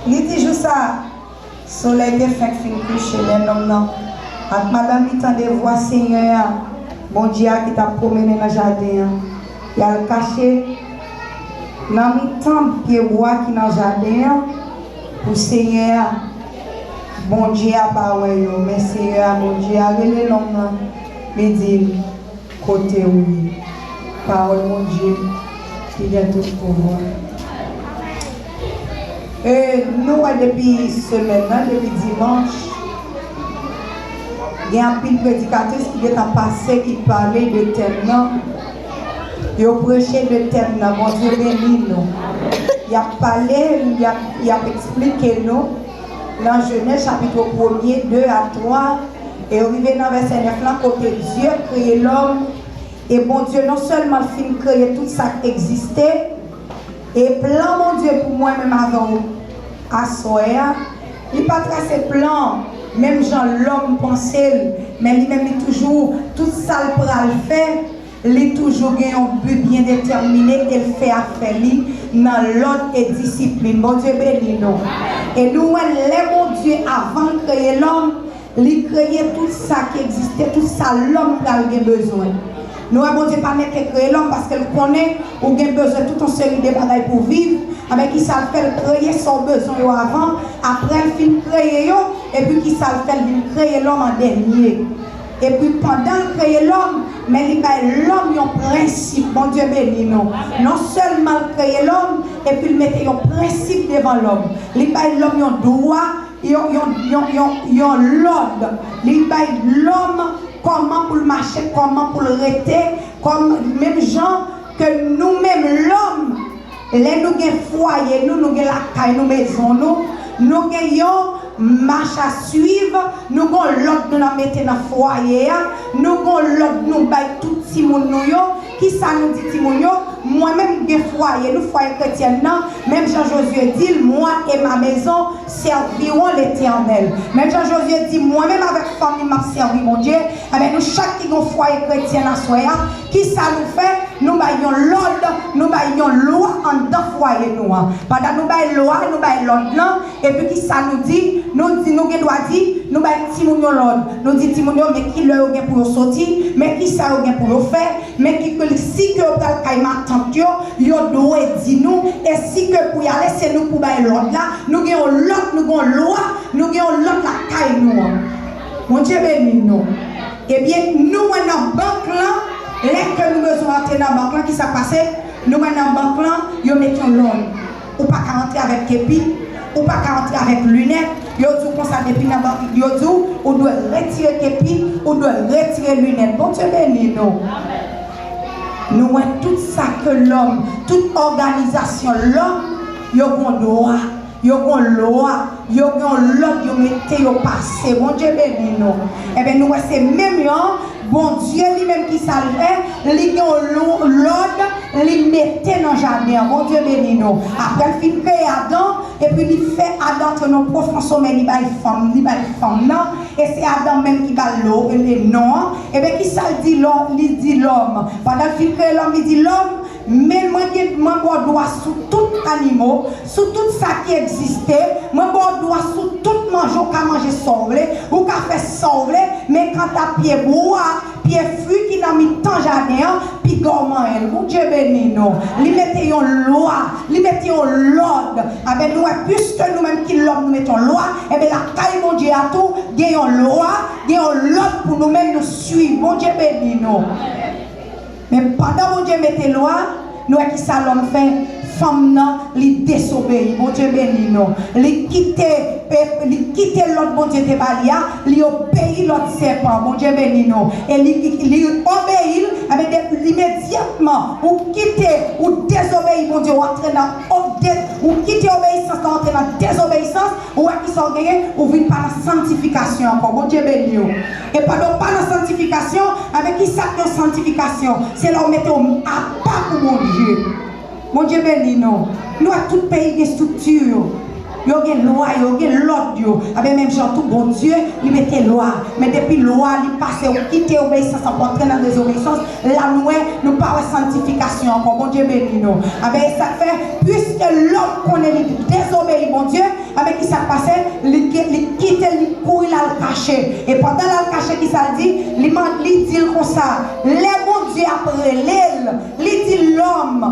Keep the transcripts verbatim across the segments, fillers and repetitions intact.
Li di jou sa a, solèy te fenk fin kouche, lè nonm nan ak madanm li tande vwa Senyè a, Bondye a ki t ap pwomennen nan jaden an. Y al kache nan mitan pyebwa ki nan jaden an pou Senyè a, Bondye a pa wè yo. Men Senyè a, Bondye a rele nonm nan, li di l, kote w ye. Pawòl Bondye ki gen tout pouvwa. E nou wè depi semèn nan, depi dimanch, gen anpil predikatris ki gentan pase ki pale de tèm nan. Yo preche de tèm nan. Bondye beni nou. Y ap pale, y ap, y ap eksplike nou nan Jenèz chapit premye, de a twa, e yo rive nan vèsè nèf lan kote Dye kreye lòm. E Bondye non sèlman l fin kreye tout sa k egziste, e plan Bondye pou mwen menm avè w aswè a, li pa trase plan menm jan lòm panse l, men li menm li toujou, tout sa l pral fè, li toujou gen yon bi byen detèmine e l fè afè li nan lòd e disiplin. Bondye beni nou. E nou wè lè Bondye, avan l kreye lòm, li kreye tout sa ki egziste, tout sa lòm pral gen bezwen. Nou wè Bondye pa nèk kreye lòm paske l konnen ou gen bezwen tout yon seri de bagay pou viv. Anben kisa l fè? L kreye sa w bezwen yo avan, apre l fin kreye yo, epi kisa l fè? L vin kreye lòm an dènye. Epi pandan l kreye lòm, men li bay lòm yon prensip. Bondye beni nou. Non sèlman l kreye lòm, epi l mete yon prensip devan lòm. Li bay lòm yon dwa, yon, yon, yon, yon, yon lòd. Li bay lòm kòman pou l mache, kòman pou l rete, kòm, menm jan ke nou menm lòm, lè nou gen fwaye nou, nou gen lakay nou, mezon nou, nou gen yon mach a swiv, nou gen yon lòd nou nan mete nan fwaye a, nou gen yon lòd nou bay tout timoun nou yo. Kisa nou di timoun yo? Mwen menm m gen fwaye, nou fwaye kretyèn nan, menm jan Jozye di l, moi et ma maison servirons l'Éternel. Menm jan Jozye di, mwen menm avèk fanmi m ap sèvi Bondye, enben nou chak ki gen yon fwaye kretyèn aswè a, kisa nou fè? Nou bay yon lòd, nou bay yon lwa anndan fwaye nou an. Pandan nou bay lwa, nou bay lòd lan, epi kisa nou di? Nou di, nou gen dwa di, nou bay timoun yo lòd. Nou di timoun yo, men ki lè yo gen pou yo soti, men kisa yo gen pou yo fè, men ki, si ke yo pral kay matant yo, yo dwe di nou, e si ke pou y ale, se nou pou bay lòd la. Nou gen yon lòd, nou gen yon lwa, nou gen yon lòd lakay nou an. Bondye beni nou. Ebyen, nou wè nan bank lan, lè ke nou bezwen antre nan bank lan, kisa k pase? Nou wè nan bank lan, yo met yon lòd. Ou pa ka antre avèk kepi, ou pa ka antre avèk linèt. Yo di w konsa depi nan bank, yo di w, ou dwe retire kepi, ou dwe retire linèt. Bondye beni nou. Nou wè tout sa ke lòm, tout òganizasyon lòm, yo gon dwa, yo gon lwa, yo gon lòd, yo mete yo pase. Bondye beni nou. Enben, nou wè se menm jan Bondye li menm ki sa l fè, li gen yon lo-, lòd, li mete nan jaden an. Bondye beni nou. Apre l fin kreye Adan, epi li fè Adan antre nan pwofon somèy, li bay fanm, li bay fanm nan, e se Adan menm ki ba l lo-, le non an. Ebyen, kisa l di lòm? Li di lòm, pandan l fin kreye lòm, li di lòm, men mwen gen, mwen ba w dwa sou tout animo, sou tout sa ki egziste, mwen ba w dwa sou tout manje, ou ka manje sa w vle, ou ka fè sa w vle, men kanta pye bwa, pye fwi ki nan mitan jaden an, piga w manyen l. Bondye beni nou. Li mete yon lwa, li mete yon lòd. Enben, nou wè, piske nou menm ki lòm, nou mete yon lwa, enben, lakay Bondye a tou, gen yon lwa, gen yon lòd pou nou menm, nou swiv. Bondye beni nou. Men pandan Bondye mete lwa, nou wè kisa lòm fè? Fanm nan, li dezobeyi. Bondye beni nou. Li kite, e, li kite lòd Bondye te ba li a, li obeyi lòd sèpan. Bondye beni nou. E li, li, li obeyi l, enben, de, imedyatman, ou kite, ou dezobeyi Bondye, ou antre nan update, ou kite obeyisans la, ou antre nan dezobeyisans, ou wè kisa w genyen, ou vin pa nan sanktifikasyon ankò. Bondye beni w. E pandan w pa nan sanktifikasyon, enben, kisa k yon sanktifikasyon? Se lè w mete w apa pou Bondye. Bondye beni nou. Nou wè tout peyi gen estrikti yo. Yo gen lwa yo, yo gen lòd yo. Enben, menm jan tou, Bondye, li mete lwa. Men depi lwa, li pase, ou kite obeyisans lan pou antre nan dezobeyisans, la nou wè, nou pa wè sanntifikasyon ankò. Bondye beni nou. Enben, e sa k fè, piske lòm konnen li dezobeyi Bondye, enben, ki sa k pase? Li, li kite, li kouri, l al kache. E pandan l al kache, ki sa l di? Li mande, li di l konsa, lè Bondye ap rele l, li di lòm,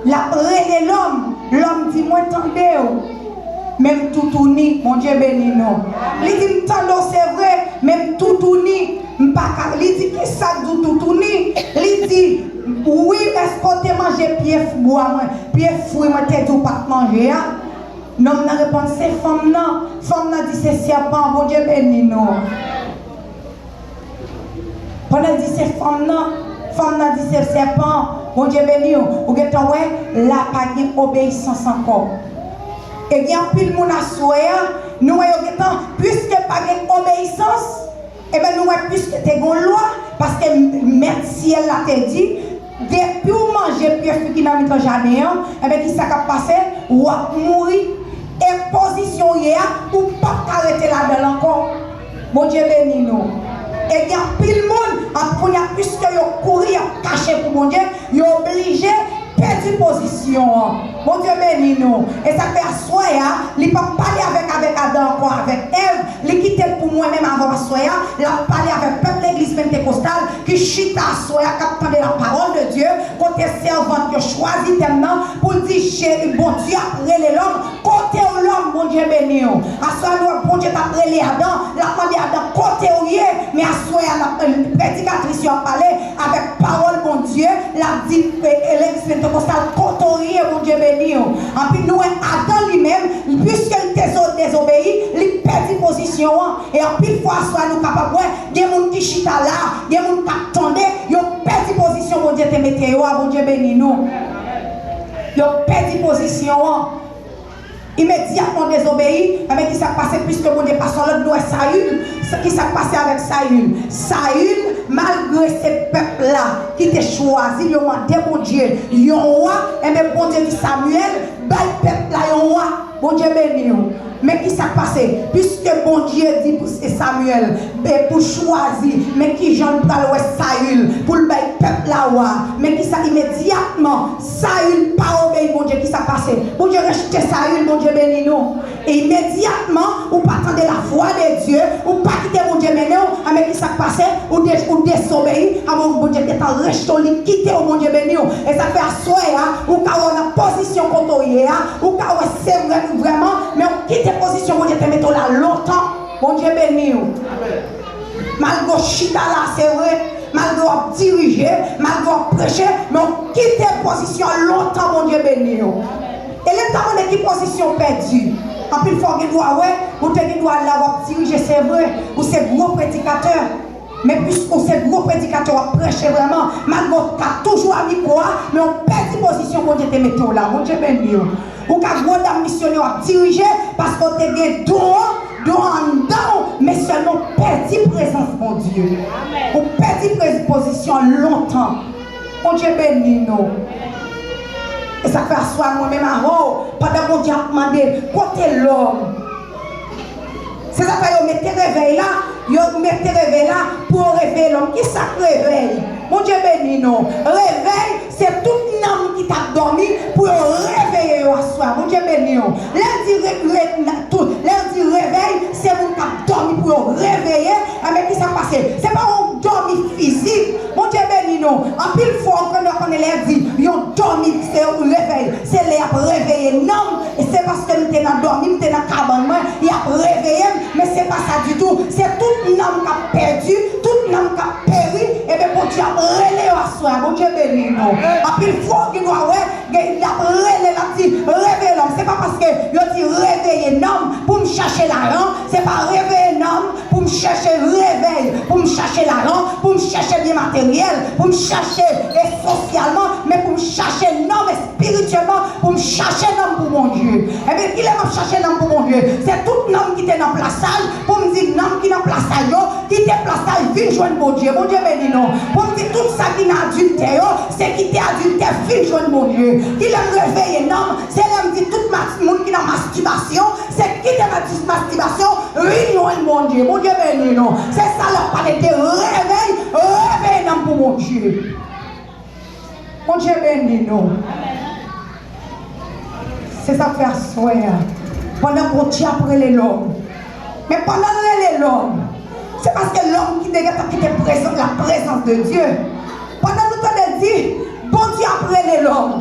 l ap rele lòm, lòm di, mwen tande w, men m toutouni. Bondye beni nou. Li di, m tande w, se vre, men m toutouni. M pa ka, li di, ki sa k di w toutouni? Li di, wi, èske w te manje pye bwa mwen, pye fwi mwen te di w pa t manje a? Nonm nan reponn, se fanm nan. Fanm nan di, se sèpan. Bondye beni nou. Pandan l di se fanm nan, fanm nan di se sèpan, Bondye beni w. Ou gentan wè, la pa gen obeyisans ankò. E gen anpil moun aswè a, nou wè yo gentan, piske pa gen obeyisans, enben nou wè piske te gen lwa, paske mèt syèl la te di, depi w manje pye fwi ki nan mitan jaden an, enben ki sa k ap pase? W ap mouri. E pozisyon w ye a, ou p ap ka rete ladan l ankò. Bondye beni nou. E gen anpil moun, ap kounye a, piske yo kouri, y ap kache pou Bondye, yo oblije pèdi pozisyon an. Bondye beni nou. E sa k fè aswè a, li p ap pale avèk, avèk Adan ankò, avèk Èv. Li kite l pou mwen menm avè w aswè a. L ap pale avèk pèp legliz Pentekostal ki chita aswè a, k ap tande la parole de Dieu, kote sèvant yo chwazi tèm nan pou l di, Jezi, Bondye ap rele lòm. Kote w lòm? Bondye beni w. Aswè a nou wè Bondye t ap rele Adan, l ap mande Adan, kote w ye? Men aswè a, n ap, predikatris yo ap pale avèk pawòl Bondye, l ap di, e, e, legliz Pentekostal, kote w ye? Bondye beni w. Anpi nou wè Adan li menm, piske l te zo-, dezobeyi, li pèdi pozisyon an. E anpil fwa aswè a nou kapab wè, gen moun ki chita la, gen moun k ap tande, yo pèdi pozisyon Bondye te mete yo a. Bondye beni nou. Yo pèdi pozisyon an. Imedyatman w dezobeyi, enben ki sa k pase? Piske Bondye pase yon lòd, nou wè Sayil, sa, ki sa k pase avèk Sayil? Sayil, malgre se pèp la ki te chwazi l, yo mande Bondye yon wa, enben Bondye di Samyèl, bay pèp la yon wa. Bondye beni w. Men ki sa k pase? Piske Bondye di pou se Samyèl, e pou chwazi, men kijan l pral wè Sayil, pou l bay pèp la wa. Men ki sa, imedyatman, Sayil pa obeyi Bondye, ki sa k pase? Bondye rejte Sayil, Bondye beni nou. E imedyatman, ou pa tande la voix de Dieu, ou pa kite Bondye mennen w, anben ki sa k pase? Ou de-, ou dezobeyi, anben Bondye gentan rejte w, li kite w, Bondye beni w. E sa k fè aswè a, ou ka wè w nan pozisyon kote w ye a, ou ka wè se vre, vrèman, men w kite pozisyon Bondye te mete w la lontan. Bondye beni w. Malgre w chita la, se vre, malgre w ap dirije, malgre w ap preche, men w kite pozisyon an lontan, Bondye beni w. E lè m ta mande ki pozisyon w pèdi, anpil fwa w gen dwa wè, ou te gen dwa la w ap dirije, se vre, ou se gwo predikatè. Men piske w se gwo predikatè, w ap preche vrèman, malgre w ka toujou a mikwo a, men w pèdi pozisyon Bondye te mete w la. Bondye beni w. Ou ka gwo dam misyonè, w ap dirije, paske w te gen don an, don an anndan w, men sèlman w pèdi prezans Bondye. Ou pèdi pre-, pozisyon an lontan. Bondye beni nou. E sa k fè aswè a mwen menm avè w, pandan Bondye ap mande, kote lòm? Se sa k fè yo mete revèy la, yo mete revèy la pou yo reveye lòm. Ki sa k revèy? Bondye beni nou. Revèy, se tout nanm ki t ap dòmi pou yo reveye yo aswè a. Bondye beni w. Lè l di re-, re-, na-, tout, lè l di revèy, se moun k ap dòmi pou yo reveye. Enben, ki sa k pase? Se pa yon dòmi fizik. Bondye beni nou. Anpil fwa, ou konn, ou konnen lè l di yon dòmi, se yon revèy. Se lè y ap reveye nanm. E se paske m te nan dòmi, m te nan kabann mwen, y ap reveye m, men se pa sa ditou. Se tout nanm k ap pèdi, tout nanm k ap peri, ebyen Bondye ap rele yo aswè a. Bondye beni nou. Anpil fwa w gen dwa wè, gen, y ap rele, l ap di, reveye lòm. Se pa paske yo di reveye nanm pou m chache lajan, se pa reveye nanm pou m chèche revèy, pou m chache lajan, pou m chèche byen materyèl, pou m chache, e, sosyalman, men pou m chache nanm espirityèlman, pou m chache nanm pou Bondye. Ebyen, kilè m ap chache nanm pou Bondye? Se tout nanm ki te nan plasaj, pou m di nanm ki nan plasaj yo, kite plasaj, vin jwenn Bondye. Bondye beni nou. Pou m di tout sa ki nan adiltè yo, se kite adiltè, vin jwenn Bondye. Kilè m reveye nanm? Se lè m di tout mas-, moun ki nan mastibasyon, beni nou. Se sa l ap pale de revèy, reveye nanm pou Bondye. Bondye beni nou. Se sa k fè aswè a, pandan Bondye ap rele lòm, men pandan l rele lòm, se paske lòm ki te gentan kite prezans, la prezans de Dye. Pandan nou tande l di, Bondye ap rele lòm,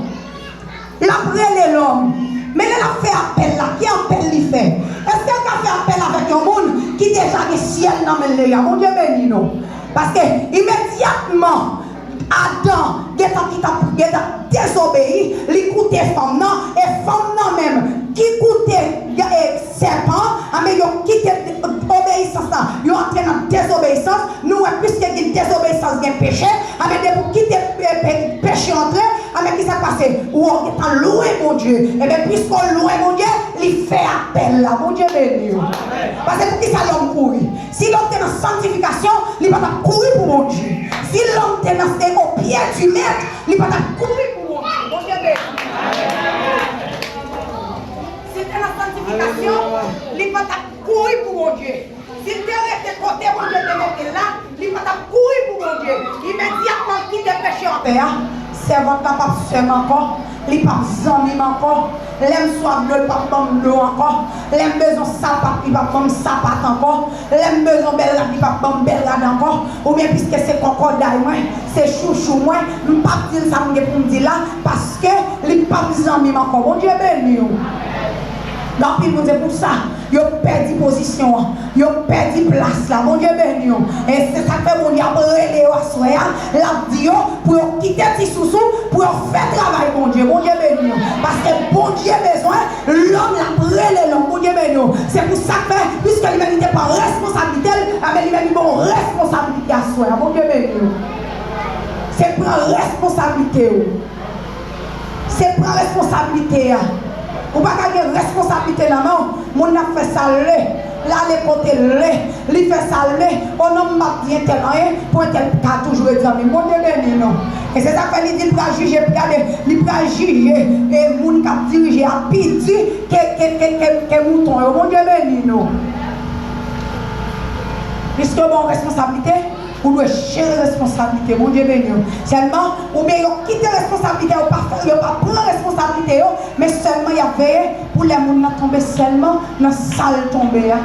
l ap rele lòm. Men lè l ap fè apèl la, ki apèl li fè? Èske l ka fè apèl avèk yon moun ki deja gen syèl nan men l deja? Bondye beni nou. Paske imedyatman Adan gentan ki t ap, gentan dezobeyi, li koute fanm nan, e fanm nan menm ki koute, e, sèpan an, anben yo kite obeyisans la, yo antre nan dezobeyisans. Nou wè, piske gen dezobeyisans, gen peche, anben depi w kite, e, pe-, peche antre, anben kisa k pase? Ou wè w gentan lwen Bondye. Ebyen, piske w lwen Bondye, li fè apèl la. Bondye beni w. Paske poukisa lòm kouri? Si lòm te nan sanktifikasyon, li pa t ap kouri pou Bondye. Si lòm te nan, te au pied du Maître, li pa t ap kouri pou Bondye. Bondye beni. Si l te nan sanktifikasyon, li pa t ap kouri pou Bondye. Si l te rete kote Bondye te mete l la, li pa t ap kouri pou Bondye. Imedyatman l kite peche an pè a, sèvant la p ap sè m ankò, li p ap zanmi m ankò. Lè m swaf dlo, li p ap ban m dlo ankò. Lè m bezwen sapat, li p ap ban m sapat ankò. Lè m bezwen bèl rad, li p ap ban m bèl rad ankò. Oubyen piske se kòkòday mwen, se chouchou mwen, m p ap di l sa m gen pou m di la, paske li p ap zanmi m ankò. Bondye beni w. Anpil moun, se pou sa yo pèdi pozisyon an, yo pèdi plas la. Bondye beni w. E se sa k fè Bondye ap rele yo aswè a, l ap di yo pou yo kite ti sousou, pou yo fè travay Bondye. Bondye beni w. Paske Bondye bezwen lòm, l ap rele lòm. Bondye beni w. Se pou sa k fè, piske li menm li te pran responsablite l, anben li menm li ba w responsablite aswè a. Bondye beni w. Se pran responsablite w. Se pran responsablite a. Ou pa ka gen responsablite nan men w. Moun nan ap fè sa l vle. L ale kote l vle. Li fè sa l vle. O non, m p ap di entèl anyen pou entèl ka toujou ret zanmi m. Bondye beni nou. E se sa k fè li di l pral jije, gade, li pral jije, e moun k ap dirije a pi di ke, ke, ke, ke, ke mouton yo. Bondye beni nou. Piske w ba w responsablite, ou dwe jere responsablite. Bondye beni w. Sèlman, oubyen yo kite responsablite yo, pa fè, yo pa pran responsablite yo, men sèlman y ap veye pou lè moun nan tonbe sèlman nan sa l tonbe a.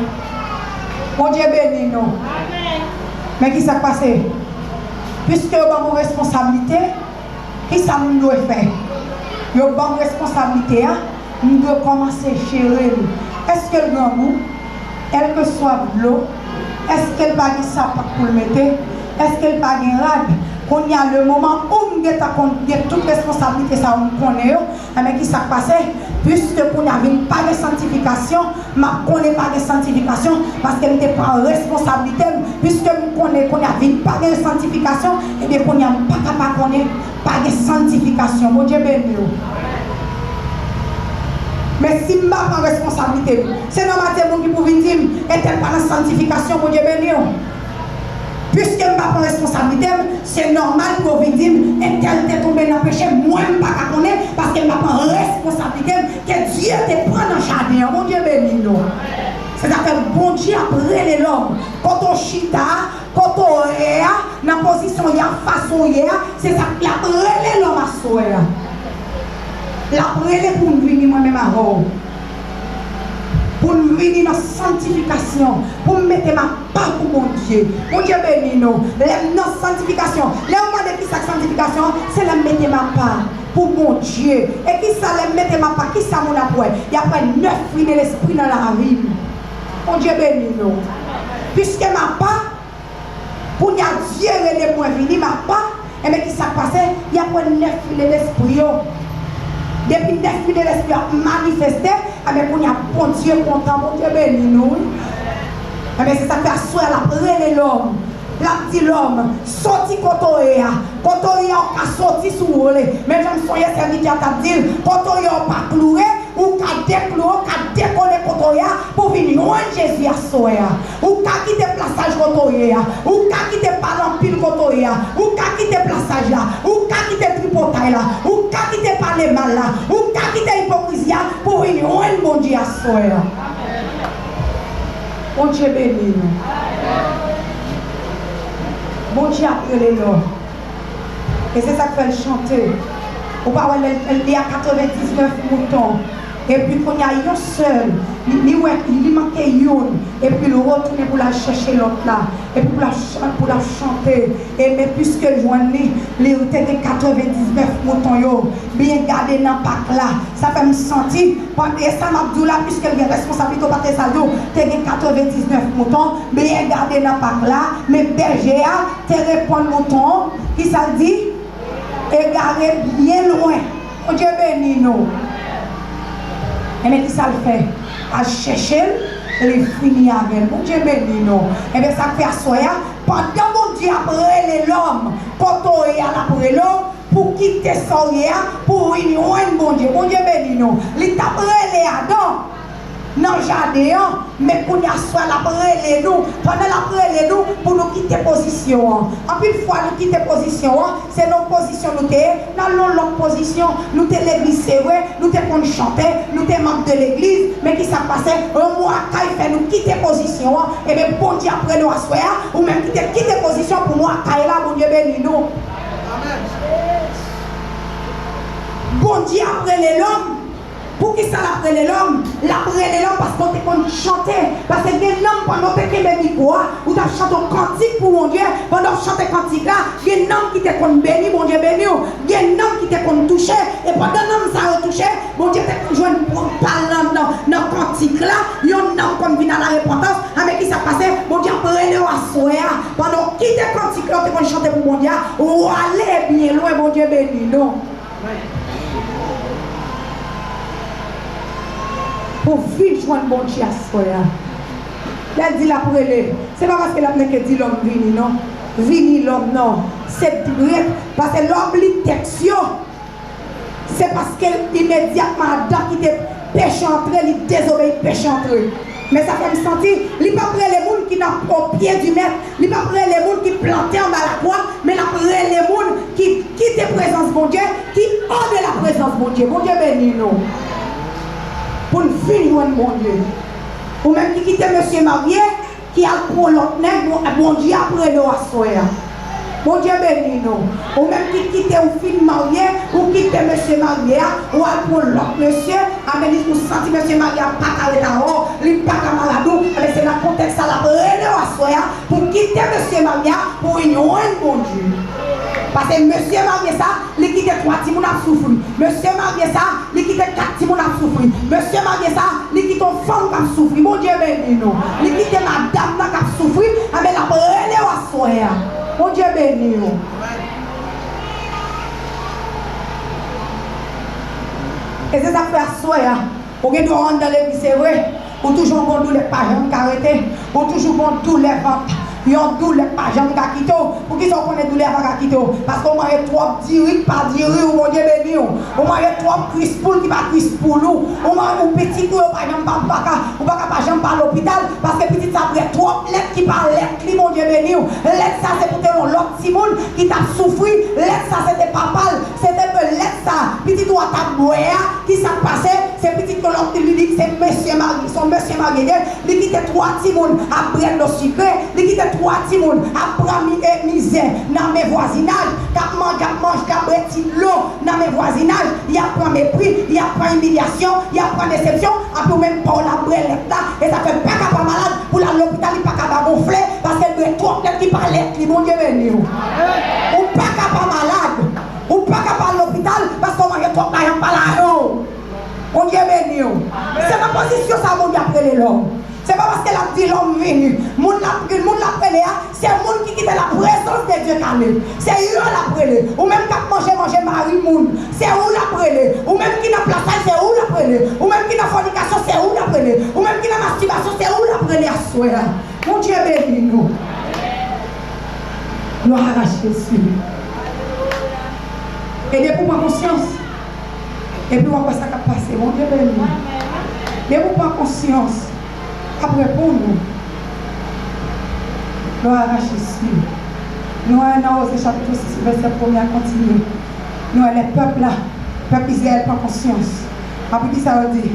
Bondye beni nou. Men kisa k pase? Piske yo ban m yon responsablite, kisa m dwe fè? Yo ban m responsablite a, m dwe kòmanse jere l. Èske l grangou? Kèlkeswa dlo, èske l pa gen sapat pou l mete? Èske l pa gen rad? Kounye a, le moman ou m gentan konn gen tout responsablite sa yo, m konnen yo, enben, kisa k pase? Piske kounye a vin pa gen sanktifikasyon, m ap konnen pa gen sanktifikasyon, paske m te pran responsablite m. Piske m konnen kounye a vin pa gen sanktifikasyon, ebyen, kounye a m pa ka pa konnen pa gen sanktifikasyon. Bondye beni w. Men si m pa pran responsablite m, se nòmal se moun ki pou vin di m, entèl pa nan sanktifikasyon, Bondye beni w. Piske m pa pran responsablite m, se nòmal pou yo vin di m, entèl te tonbe nan peche, mwen m pa ka konnen, paske m pa pran responsablite m ke Dye te pran nan jaden an. Bondye beni nou. Se sa k fè Bondye ap rele lòm. Kote w chita a, kote w ye a, nan pozisyon w ye a, fason w ye a, se sa k, l ap rele lòm aswè a. L ap rele pou m vini mwen menm avè w. Pou m vini nan sanktifikasyon, pou m mete m apa pou Bondye. Bondye beni nou. Lè m nan sanktifikasyon, lè w mande kisa k sanktifikasyon, se lè m mete m apa pou Bondye. E kisa lè m mete m apa, kisa moun ap wè? Y ap wè nèf fwi de lespri nan lavi m. Bondye beni nou. Piske m apa, kounye a Dye rele mwen vini, m apa, enben, kisa k pase? Y ap wè nèf fwi de lespri yo. Depi nèf fwi de lespri yo ap manifeste, enben, kounye a Bondye kontan, Bondye beni nou, wi. Enben, se sa k fè aswè a l ap rele lòm. L ap di lòm, soti kote w ye a. Kote w ye a, w ka soti si w vle. Men jan m sonje sèvitè a t ap di l, kote w ye a, w pa kloure, ou ka dekloure, w ka dekole kote w ye a pou w vin jwenn Jezi aswè a. Ou ka kite plasaj kote w ye a. Ou ka kite pale anpil kote w ye a. Ou ka kite plasaj la. Ou ka kite tripotay la. Ou ka kite pale mal la. Ou ka kite ipokrizi a pou w vin jwenn Bondye aswè a. Bondye beni nou. Bondye ap rele lòm. E se sa k fè l chante. Ou pa wè lè l, li a katrevendiznèf mouton. Epi kounye a yon sèl, li, li wè li manke youn. Epi l retounen pou l al chèche lòt la. Epi pou l ap chan-, pou l ap chante. E men piske l jwenn li, li te gen katrevendiznèf mouton yo. Byen gade nan pak la. Sa fè m santi, pandan, e sa m ap di w la, piske l gen responsablite w pa te sa l di w, te gen katrevendiznèf mouton, byen gade nan pak la, men bèje a te reponn mouton an, ki sa l di? Egare byen lwen. Bondye beni nou. Enben, ki sa l fè? Al chèche l, li fini avè l. Bondye beni nou. Enben, sa k fè aswè a, pandan Bondye ap rele lòm, kote w ye a, l ap rele w, pou kite sa w ye a, pou w vin jwenn Bondye. Bondye beni nou. Li t ap rele Adan nan jaden an, men kounye a swa l ap rele nou. Pandan l ap rele nou, pou nou kite pozisyon an. Anpil fwa, nou kite pozisyon an, se nan yon pozisyon nou te ye, n al nan yon lòt pozisyon. Nou te legliz, se vre, nou te konn chante, nou te manm de legliz, men ki sa k pase? Yon mwa kay fè nou kite pozisyon an. Ebyen, Bondye ap rele w aswè a, ou menm ki te kite pozisyon pou mwa kay la, Bondye beni nou. Bondye ap rele lòm. Poukisa l ap rele lòm? L ap rele lòm paske w te konn chante. Paske gen nanm pandan w te kenbe mikwo a, ou t ap chante yon kantik pou Bondye. Pandan w ap chante kantik la, gen nanm ki te konn beni, Bondye beni w. Gen nanm ki te konn touche. E pandan nanm sa yo touche, Bondye te konn jwenn pa l nan, nan, nan kantik la. Yon nanm konn vin a la repantans. Anben, ki sa k pase? Bondye ap rele w aswè a. Pandan w kite kantik la w te konn chante pou Bondye a, w ale byen lwen, Bondye beni nou. Pou vin jwenn Bondye aswè a. Lè l di l ap rele, se pa paske l ap menke di lòm vini non. Vini lòm non. Se dirèk, paske lè w ap li tèks yo, se paske imedyatman Adan kite peche antre, li dezobeyi, peche antre. Men sa fè m santi, li p ap rele moun ki nan o pye di mèt, li p ap rele moun ki plante anba lakwa, men l ap rele moun ki kite prezans Bondye, ki andela prezans Bondye. Bondye beni nou. Pou n vin jwenn Bondye. Ou menm ki kite mesye marye, ki al pran lòt nèg, Bon-, Bondye ap rele w aswè a. Bondye beni nou. Ou menm ki kite ou fin marye, ou kite mesye marye a, ou al pran lòt mesye, anben li ou santi mesye marye a pa ka ret avè w, li pa ka malad ou, anben se nan kontèks sa l ap rele w aswè a pou kite mesye marye a pou vin jwenn Bondye. Paske mesye marye sa, li kite twa timoun ap soufri. Mesye marye sa, li kite kat timoun ap soufri. Mesye marye sa, li kite yon fanm k ap soufri. Bondye beni nou. Li kite madanm nan k ap soufri, anben l ap rele w aswè a. Bondye beni w. E se sa k fè aswè a, ou gen dwa w anndan legliz, se vre. Ou toujou gon doulè k pa janm ka rete. Ou toujou gon doulè vant. Yon doulè k pa janm ka kite w. Poukisa w konnen doulè a pa ka kite w? Paske w manje twòp diri k pa diri w, Bondye beni w. Ou manje twòp kwis poul ki pa kwis poul ou. Ou man-, ou pitit ou yo pa janm pa, pa ka, ou pa ka pa janm pa lopital, paske pitit sa bwè twòp lèt ki pa lèt li, Bondye beni w. Lèt sa se pou te yon lòt timoun ki t ap soufri. Lèt sa se te papa l. Se te ke lèt sa pitit ou a t ap bwè a, ki sa k pase? Se pitit yon lòt ki li, li se mesye marye, se yon mesye marye li ye, li kite twa timoun ap bwè dlo sikre, li kite twa timoun ap pran mi-, e, mizè nan men vwazinaj, k ap manje, ap manje, k ap bwè ti dlo nan men vwazinaj, y ap pran mepri, y ap pran imilyasyon, y ap pran desepsyon, anpi ou menm pa w la bwè lèt la, e sa fè pa ka pa malad, pou l al lopital, li pa ka pa gonfle, paske l bwè twòp lèt ki pa lèt li, Bondye beni w. Ou pa ka pa malad. Ou pa ka pa al lopital paske w manje twòp lajan pa lajan w. Bondye beni w. Se nan pozisyon sa Bondye ap rele lòm. Se pa paske l ap di lòm vini. Moun l ap, moun l ap rele a, se moun ki kite laprezans de Dye k ale. Se yo l ap rele. Ou menm k ap manje, manje mari moun, se ou l ap rele. Ou menm ki nan plasaj, se ou l ap rele. Ou menm ki nan fònikasyon, se ou l ap rele. Ou menm ki nan mastibasyon, se ou l ap rele aswè a. Bondye beni nou. Glwa a Jezi. E depi w pran konsyans, epi w ap wè sa k ap pase. Bondye beni nou. Depi w pran konsyans, l ap reponn ou. Glwa a Jezi. Nou wè nan Oze chapit sis, vèsè premye a kontinye. Nou wè lè pèp la, pèp Izrayèl pran konsyans. Apre ki sa yo di?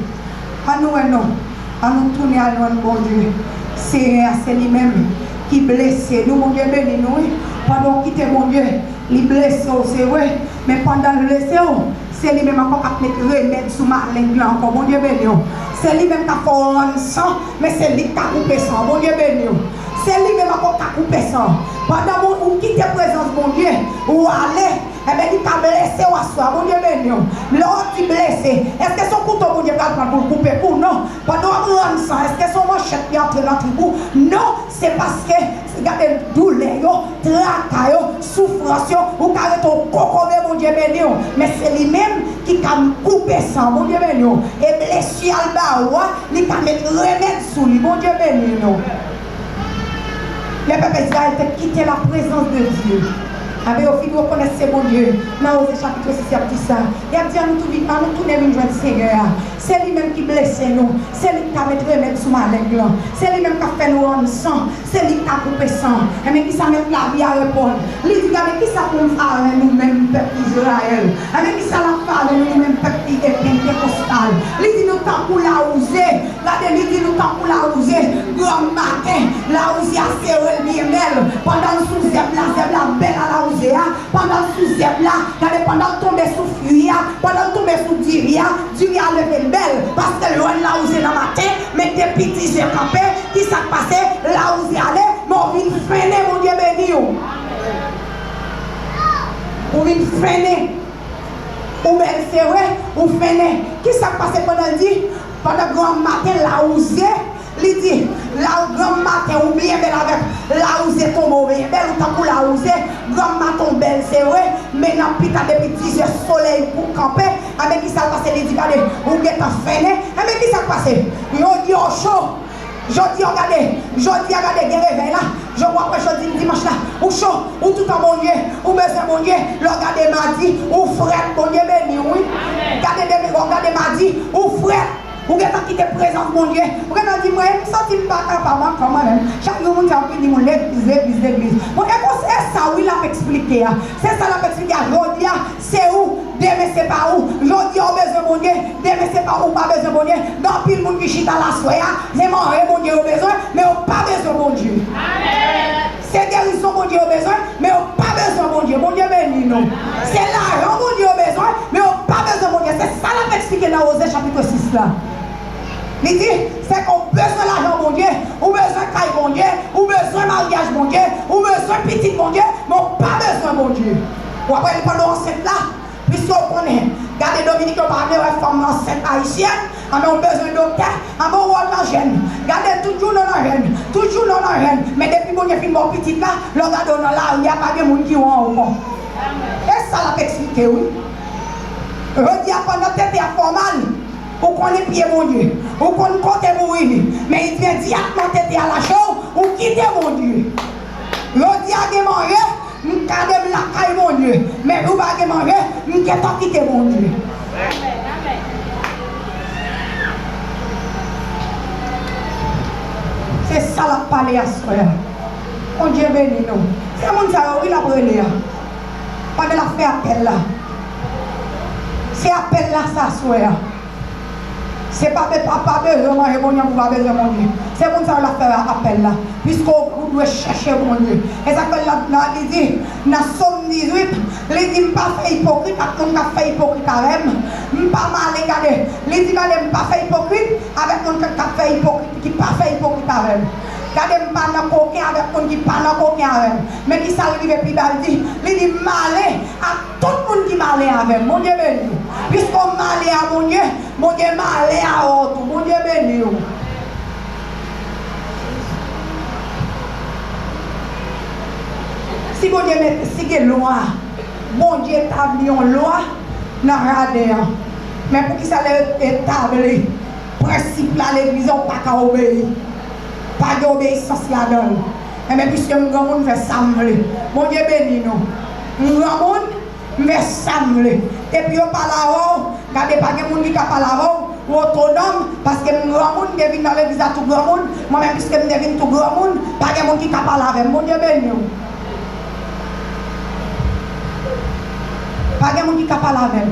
Ann nou wè non. Ann nou tounen al jwenn Bondye. Senyè a, se li menm ki blese nou. Bondye beni nou, wi. Pandan w kite Bondye, li blese w, se vre. Men pandan l blese w, se li menm ankò k ap met remèd sou maleng lan ankò. Bondye beni w. Se li menm k ap fè w rann san, men se li k ka koupe san. Bondye beni w. Se li menm ankò k ka koupe san. Pandan bon, ou kite prezans Bondye, ou ale, enben, li ka blese w aswè a. Bondye beni w. Lè w di blese, èske se yon kouto Bondye pral pran pou l koupe kou w? Non. Pandan w ap rann san, èske se yon manchèt li antre nan trip ou? Non. Se paske, gade, doulè yo, traka yo, soufrans yo, ou ka rete w kokobe, Bondye beni w. Men se li menm ki ka koupe san, Bondye beni w. E blesi a l ba ou a, li ka met remèd sou li, Bondye beni nou. Lè pèp Izrayèl te kite la prezans de Dye, enben, yo fin rekonèt se Bondye. Nan Oze chapit sis, y ap di sa. Y ap di, ann nou tou vin, ann nou tounen vin jwenn Senyè a. Se li menm ki blese nou. Se li k ka met remèd sou maleng lan. Se li menm k ap fè nou rann san. Se li k ka koupe san. Enben, kisa mèt lavi a reponn? Li di, gade, kisa pou m fè avè nou menm pèp Izrayèl? Enben, kisa l ap fè avè nou, nou menm pèp ki e Pantekostal? Li di nou tankou lawouze. Gade, li di nou tankou lawouze. Granmmaten, lawouze a sere l byen bèl. Pandan l sou zèb la, zèb la bèl a lawouze a. Pandan l sou zèb la, gade, pandan l tonbe sou fwi a, pandan l tonbe sou diri a, diri a leve l bèl. Paske l jwenn lawouze nan maten, men depi dizè kanpe, kisa k pase? Lawouze ale, men w vin fennen, Bondye beni w. Ou vin fennen. Ou bèl, se vre, ou fennen. Kisa k pase pandan l di, pandan granmmaten lawouze, li di, la granmmaten ou byen bèl avèk lawouze tonbe, ou byen bèl, ou tankou lawouze, granmmaten w bèl, se vre, men nan pita depi dizè solèy pou kanpe, enben kisa l pase, li di, gade, ou gentan fennen, enben kisa k pase? Yo di w cho. Jodi a, gade, jodi a, gade, gen revèy la. Jodi, w ap wè jodi dimanch la. Ou cho, ou tout an Bondye, ou bezwen Bondye. Lè w gade madi, ou frèt, Bondye beni w, wi. Gade demen, w gade madi, ou frèt. Ou gentan kite prezans Bondye. Ou gentan di, mwen, m santi m pa kapab ankò, mwen menm. Chak jou, moun sa ap vin di moun, legliz, legliz, legliz. Bon, e konsa, e sa, wi, l ap eksplike a. Se sa l ap eksplike a. Jodi a, se ou. Demen se pa ou. Jodi a ou bezwen Bondye, demen se pa ou pa bezwen Bondye. Gen anpil moun ki chita la aswè a, se manje Bondye yo bezwen, men yo pa bezwen Bondye. Se gerizon Bondye yo bezwen, men yo pa bezwen Bondye. Bondye beni nou. Se lajan Bondye yo bezwen, men yo pa bezwen Bondye. Se sa l ap eksplike nan Oze chapit sis la. Li di, se ke w bezwen lajan Bondye, ou bezwen kay Bondye, ou bezwen maryaj Bondye, ou bezwen pitit Bondye, men w pa bezwen Bondye. W ap wè li pandan w ansent la, piske w konnen, gade Dominik yo pa vle wè fanm ansent ayisyèn, anben w bezwen doktè, anben w wè w nan jèn. Gade tout jounen w nan jèn, tout jounen w nan jèn, men depi Bondye fin ba w pitit la, lè w gade w nan lari a, pa gen moun ki wè w ankò. E sa l ap eksplike, wi. Jodi a, pandan tete a fè w mal, ou konnen pye Bondye, ou konn kote mouri li, men imedyatman tete a lache w, ou kite Bondye. Jodi a gen manje, m gade m lakay Bondye, men jou pa gen manje, m gentan kite Bondye. Se sa l ap pale aswè a. Bondye beni nou. Se moun sa yo, wi, l ap rele a. Pandan l ap fè apèl la. Se apèl la sa aswè a. Se pa, pa, pa bezwen manje Bondye pou pa bezwen Bondye. Se moun sa yo l ap fè apèl la. Piske w, ou dwe chèche Bondye. E sa k fè l la, la, li di, nan Sòm dizuit, li di, m pa fè ipokrit ak moun k ap fè ipokrit avè m. M pa male, gade. Li di, gade, m pa fè ipokrit avèk moun k, k ap fè ipokrit, ki pa fè ipokrit avè m. Gade, m pa nan koken avèk moun ki pa nan koken avè m. Men kisa l rive pi ba, l di, li di, m male ak tout moun ki male avè m. Bondye beni w. Piske w male a Bondye, Bondye male avè w tou. Bondye beni w. Si Bondye mete, si gen lwa, Bondye etabli yon lwa nan jaden an. Men poukisa lè yo etabli prensip la legliz an, ou pa ka obeyi? Pa gen obeyisans ladan l. Enben, piske m granmoun, m fè sa m vle. Bondye beni nou. M granmoun, m fè sa m vle. Epi yo pale avè w, gade, pa gen moun ki ka pale avè w, ou otonòm, paske m granmoun, m te vin nan legliz la tou granmoun, mwen menm, piske m te vin tou granmoun, pa gen moun ki ka pale avè m. Bondye beni w. Pa gen moun ki ka pale avè m.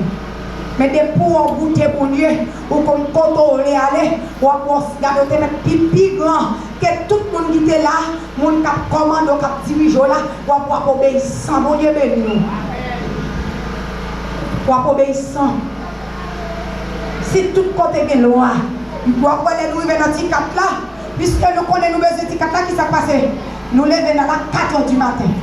Men depi w goute Bondye, ou konn kote w vle ale, w ap wè w gade w te mèt pi, pi gran ke tout moun ki te la, moun k ap kòmande w, k ap dirije w la, w ap, w ap obeyisan. Bondye beni w. W ap obeyisan. Si tout kote gen lwa, w ap wè lè nou rive nan ti kat la, piske nou konnen nou bezwen ti kat la, ki sa k pase? Nou leve nan la kat è di maten.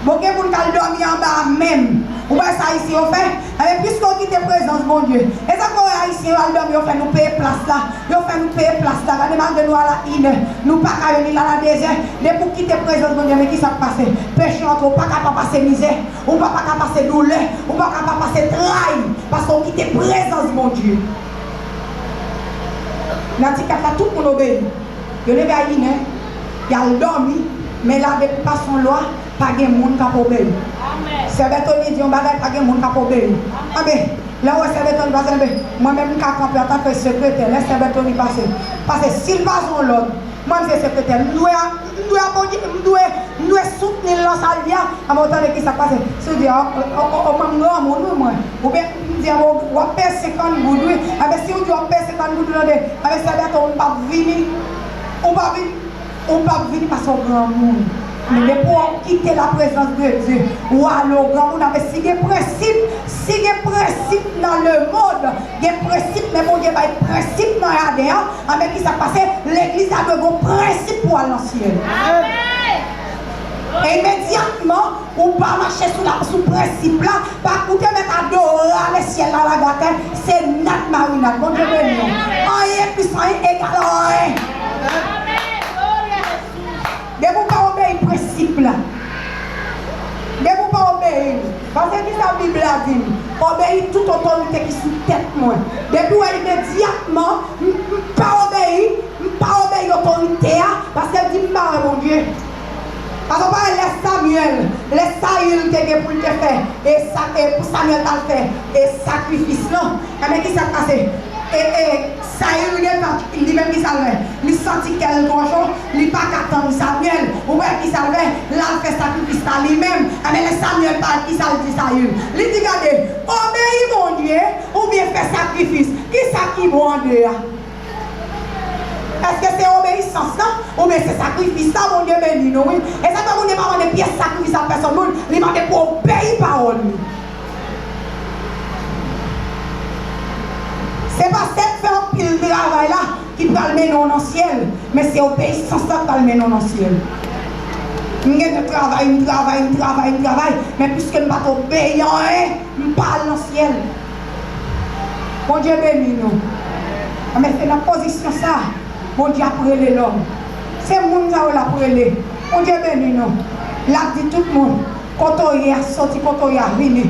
Bon, gen moun k al dòmi anba a menm. Ou wè sa Ayisyen yo fè? Enben, piske w kite prezans Bondye. E sa k fè w wè Ayisyen yo al dòmi, yo fè nou peye plas la. Yo fè nou peye plas la. Gade, malgre nou al a inè, nou pa ka jwenn li la, la dezè. Depi w kite prezans Bondye, men ki sa k pase? Peche antre, ou pa ka pa pase mizè. Ou pa, pa ka pase doulè. Ou pa ka pa pase tray. Paske w kite prezans Bondye. Nan ti kat la, tout moun obeyi. Yo leve a inè, y al dòmi, men la depi pa son lwa, pa gen moun k ap obeyi. Sè Bètoni di yon bagay, pa gen moun k ap obeyi. Anben, lè w wè Sè Bètoni pase, anben, mwen menm m ka kanpe antanke sekretè, lè Sè Bètoni pase, paske si l pa son lòd, mwen m se sekretè, m dwe a, m dwe a Bondye, m dwe, m dwe soutni l nan sa l di a, anben w tande ki sa k pase. Si w di, o, o, o, o, mwen m granmoun wi mwen, oubyen m di, anben w ap peye senkant goud wi, anben si w di w ap peye senkant goud ou tande, anben Sè Bèto, m p ap vini, ou p ap vini, ou p ap vini paske w granmoun. Men depi w kite la prezans de Dye, w ale w granmoun, anben si gen prensip, si gen prensip nan lemonn, gen prensip, men Bondye bay prensip nan jaden an, anben ki sa k pase? Legliz la dwe gen prensip pou al nan syèl. E imedyatman, ou pa mache sou la, sou prensip la, pa ou te mèt adore a lè syèl la lage atè, se nat marinad. Bondye beni w. Anyen plis anyen egal anyen. Depi w pa obeyi prensip la, depi w pa obeyi l, paske ki sa Bib la di n? Obeyi tout otorite ki sou tèt mwen. Depi w wè imedyatman, m, m pa obeyi, m pa obeyi otorite a, paske l di m pa wè Bondye. Paske w pa wè lè Samyèl, lè Sayil te gen pou l te fè, e sa, e pou Samyèl t al fè, e sakrifis lan, enben ki sa k pase? E, e, Sayil gentan, li menm ki sa l fè? Li santi kè l twò cho, li pa ka tann Samyèl. Ou wè ki sa l fè? L al fè sakrifis la li menm. Enben lè Samyèl parèt, ki sa l di Sayil? Li di, gade, obeyi Bondye oubyen fè sakrifis. Ki sa ki bon an de a? Èske se obeyisans lan oubyen se sakrifis la? Bondye beni nou wi. E sa fè Bondye pa mande pyès sakrifis a pèsonn moun, li mande pou obeyi pawòl li. Se pa sèt fè anpil travay la ki pral mennen w nan syèl, men se obeyisans la k pral mennen w nan syèl. M gentan travay, m travay, m travay, m travay, men piske m pa t obeyi anyen, m pa al nan syèl. Bondye beni nou. Anben se nan pozisyon sa a Bondye ap rele lòm. Se moun sa yo l ap rele. Bondye beni nou. L ap di tout moun, kote w ye a, soti kote w ye a, vini.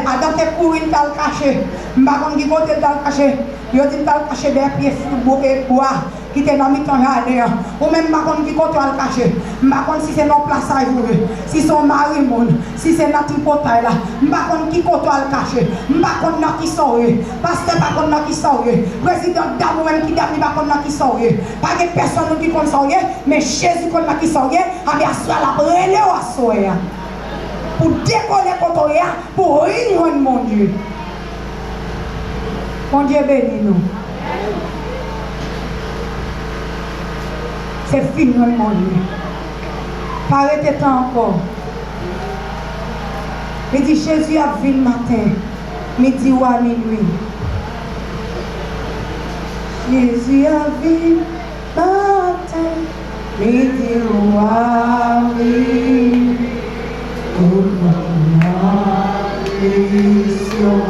Adan te kouri, l t al kache. M pa konn ki kote l t al kache. Yo di l t al kache dèyè pye fou, bwa, e bwa ki te nan mitan jaden an. Ou menm m pa konn ki kote w al kache. M pa konn si se nan plasaj ou ye, si se yon mari moun, si se nan tripotay la. M pa konn ki kote w al kache. M pa konn nan kisa w ye. Pastè pa konn nan kisa w ye. Prezidan dam ou menm ki dam li pa konn nan kisa w ye. Pa gen pèsonn moun ki konn sa w ye, men Jezi konn nan kisa w ye. Anben aswè a l ap rele w aswè a. Pou dekole kote w ye a, pou w vin jwenn Bondye. Bondye beni nou. Se fin jwenn Bondye. Pa rete tan ankò. Li di, Jezi ap vin maten, midi ou a minwi. Jezi ap vin maten, midi ou a minwi. Tout moun nan misyon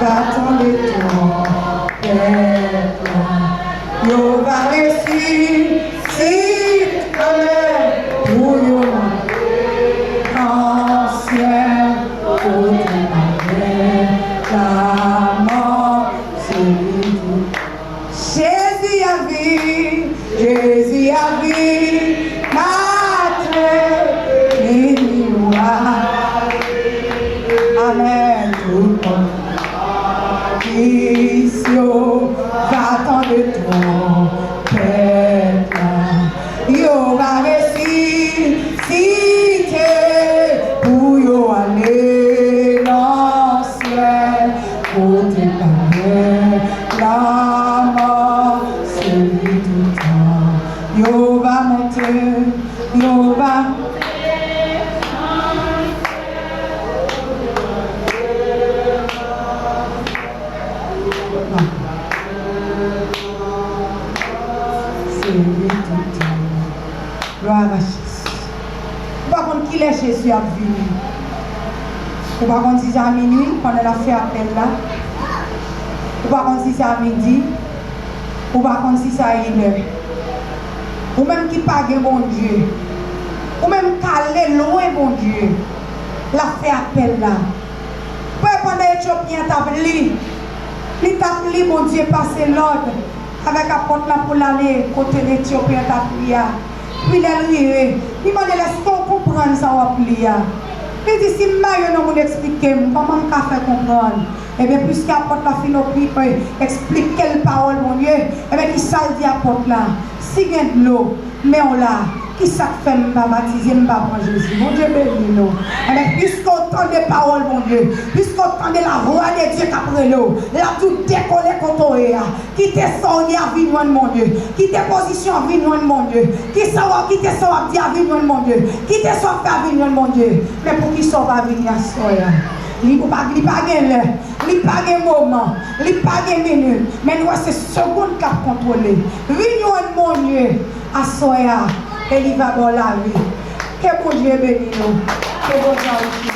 va tande twonpèt la. Yo va resi Sit kanmenm pou yo monte nan syèl, kote pa gen lamò, se li ki. Jezi ap vin, Jezi ap vin, maten, midi, swa. Amèn. Tout moun. Kris yo va tande twonpèt la. Yo va resisite pou yo ale nan syèl. Sèvi toutan. Jewova monte, Jewova. Sèvi toutan. Glwa a Jezi. Ou pa konn kilè Jezi ap vini. Ou pa konn si se a minui pandan l ap fè apèl la. Ou pa konn si se a midi. Ou pa konn si se a inè. Ou menm ki pa gen Bondye. Ou menm k ale lwen Bondye. L ap fè apèl la. Prè pandan Etyopyen an t ap li, li t ap li, Bondye pase lòd avèk apòt la pou l ale kote Etyopyen an t ap li a. Pi lè l rive, li mande l, "Èske w konprann sa w ap li a?" Li di, "Si m bay yon moun eksplike m, kòman m ka fè konprann?" Ebyen, piske apòt la fin opi-, eh, eksplike l pawòl Bondye, ebyen, kisa l di apòt la? "Si gen dlo, men w la, kisa k fè m pa batize, m pa pran Jezi?" Bondye beni nou. Ebyen, piske w tande pawòl Bondye, piske w tande lavwa de Dye k ap rele w, l ap di w dekole kote w ye a, kite sa w ye a, vin jwenn Bondye, kite pozisyon an, vin jwenn Bondye, kisa w ap, kite sa w ap di a, vin jwenn Bondye, kite sa w ap fè a, vin jwenn Bondye. Men poukisa w pa vini aswè a? Li, ou pa, li pa gen lè. Li pa gen moman, li pa gen minit, men nou wè se segonn k ap kontwole. Vin jwenn Bondye aswè a, e li va ba w lavi. Ke Bondye beni nou. Ke Bondye anrichi